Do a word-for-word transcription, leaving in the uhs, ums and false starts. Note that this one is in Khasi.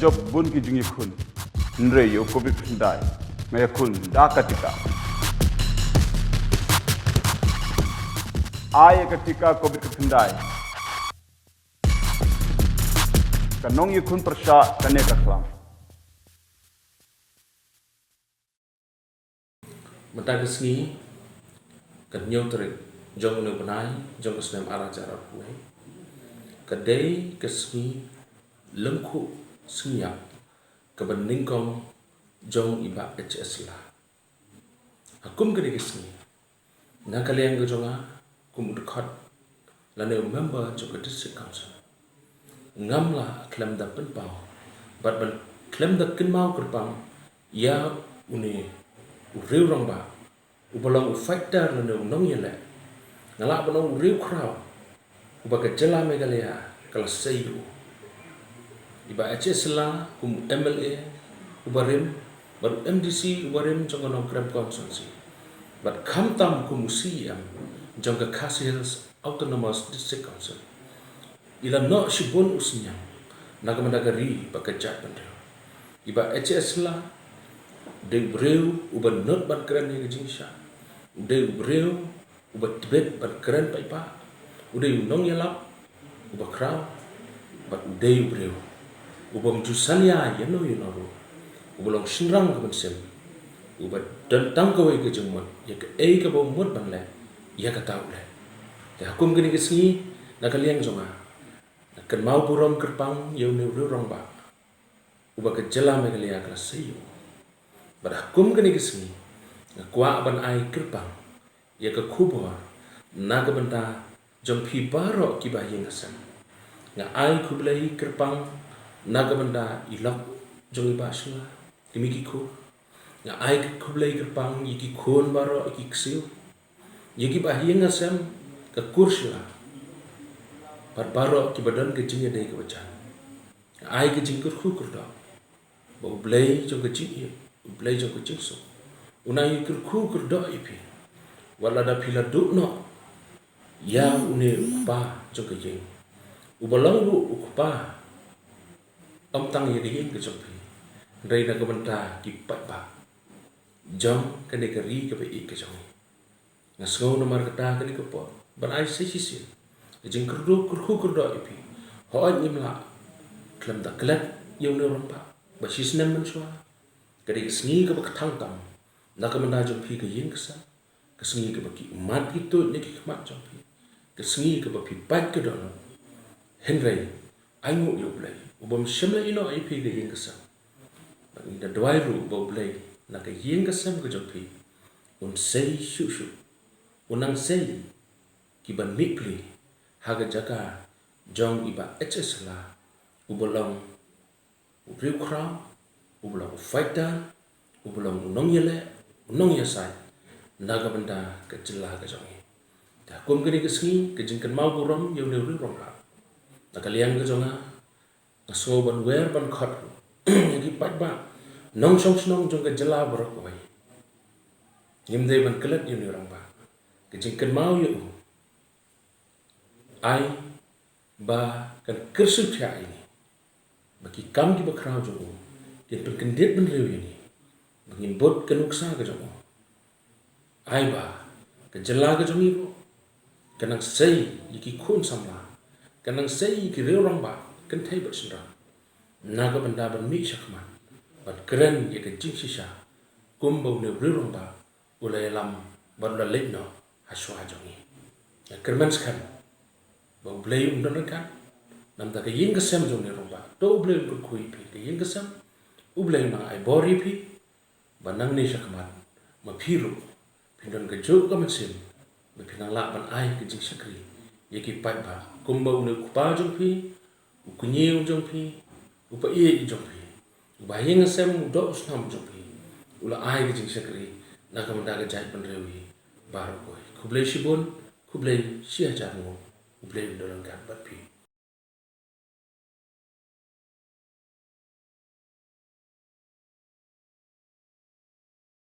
Jop bun ki jingïakhun. Hynrei ïa u covid khyndai nga ïakhun da ka tika. Ai ïa ka tika covid khyndai. Ka nongïakhun pyrshah kane ka khlam. Mynta ka sngi, ka hynñiew tarik jong une u bnai jong ka snem ar hajar arphew wei, ka dei ka sngi lyngkhuh sngi ïap kaba nyngkong jong i Bah H S Shylla. Ha kum kane ka sngi, na ka liang ka jong nga kum u dkhot lane u member jong ka District Council, ngam lah khlem da pynpaw bad ban khlem da kynmaw kyrpang ïa une u riew rangbah uba long u fighter lane u nongïaleh, nga lah ban ong u riew khraw uba ka jylla Meghalaya ka la sei ïa u. I Bah H S Shylla kum u M L A uba rim bad u M D C uba rim jong ka Nongkrem Constituency bad khamtam kum u C E M jong ka Khasi Hills Autonomous District Council. I la noh shibun u synñiang na ka bynta ka ri bad ka jaitbynriew. I Bah H S Shylla u dei u briew uba nud ban kren ïa ka jingshisha. U dei u briew uba tbit ban kren paidbah. U dei u nongïalap uba khraw bad u dei u briew ubym ju salia ïano ïano ruh, uba long shynrang ka mynsiem, uba don tang kawei ka jingmut ïa kaei kaba u mut ban leh, ïa kata u leh. Te ha kum kane ka sngi, na ka liang jong nga, nga kynmaw burom kyrpang ïa une u riew rangbah uba ka jylla Meghalaya ka la sei ïa u. Bad ha kum kane ka sngi, nga kwah ban ai kyrpang ïa ka khubor na ka bynta jong phi baroh kiba ha ïing ha sem. Nga ai khublei kyrpang na ka bynta i lok jong i Bah Shylla, ki mei ki kur. Nga ai khublei kyrpang ïa ki khun baroh, ïa ki ksiew, ïa kiba ha ïing ha sem, ka kur Shylla bad baroh kiba don ka jingïadei kaba jan. Nga ai ka jingkyrkhu kyrdoh ba U Blei jong ka jingïeit, U Blei jong ka jingsuk, un ai kyrkhu kyrdoh ïa phi. Wat lada phi la duh noh ïa une u kpa jong ka ïing, uba long ruh u kpa ym tang ïa ka ïing ka jong phi, hynrei na ka bynta ki paidbah jong kane ka ri kaba ïeit ka jong ngi. Nga sngew namar kata kane ka por ban ai sa shisien ka jingkyrkhu kyrdoh ïa phi. Hooid, ngim lah khlem da klet ïa une u rangbah ba shi snem mynshuwa. Ka dei ka sngi kaba kthang tam na ka bynta jong phi ka ïing ka sem, ka sngi kaba ki ummat ki tuid na ki khmat jong phi, ka sngi kaba phi pait ka dohnud. Hynrei ainguh ïa U Blei ubym shym la ïehnoh ïa phi ka ïing ka sem. Bad ngi da duwai ruh ba U Blei na ka ïing ka sem ka jong phi un sei shuh shuh, un nang sei ki ban mih pli ha ka jaka jong i Bah H S Shylla, uba long u riewkhraw, uba long u fighter, uba long u nongïaleh, u nongïasaid na ka bynta ka jylla ka jong ngi. Te ha kum kane ka sngi, ka jingkynmaw burom ïa une u riewrangbah, na ka liang ka jong nga, nga sngew ban wer ban khot ïa ki paidbah nongshong shnong jong ka jylla baroh kawei. Ngim dei ban klet ïa une u rangbah. Ka jingkynmaw ïa u ai ba kan kyrsiew thiah ïa ngi, ba ki kam kiba khraw jong u kin pynkyndit bynriew ïa ngi, ba ngin bud ka nuksa ka jong u. Ai ba ka jylla ka jong ngi ruh kan nang sei ïa ki khun samla, kan nang sei ïa ki riewrangbah kynthei bad shynrang, na ka bynta ban mih shakhmat ban kren ïa ka jingshisha kumba une u riewrangbah u la ïalam bad u la leit noh ha shuwa jong ngi. Nga kyrmen skhem ba U Blei un don ryngkat na ka bynta ka ïing ka sem jong une u rangbah. To U Blei un kyrkhu ïa phi ka ïing ka sem. U Blei un nang ai bor ïa phi ba nangne shakhmat ma phi ruh phin don kajuh ka mynsiem ba phin nang lah ban ai ka jingshakri ïa ki paidbah kumba une u kpa jong phi, u kñi jong phi, u paidbah jong phi, uba ha ïing ha sem, u doh u snam jong phi, u la ai ka jingshakri na ka bynta ka jaitbynriew hi baroh kawei. Khublei shibun, khublei shihajar nguh. U Blei un don ryngkat bad phi.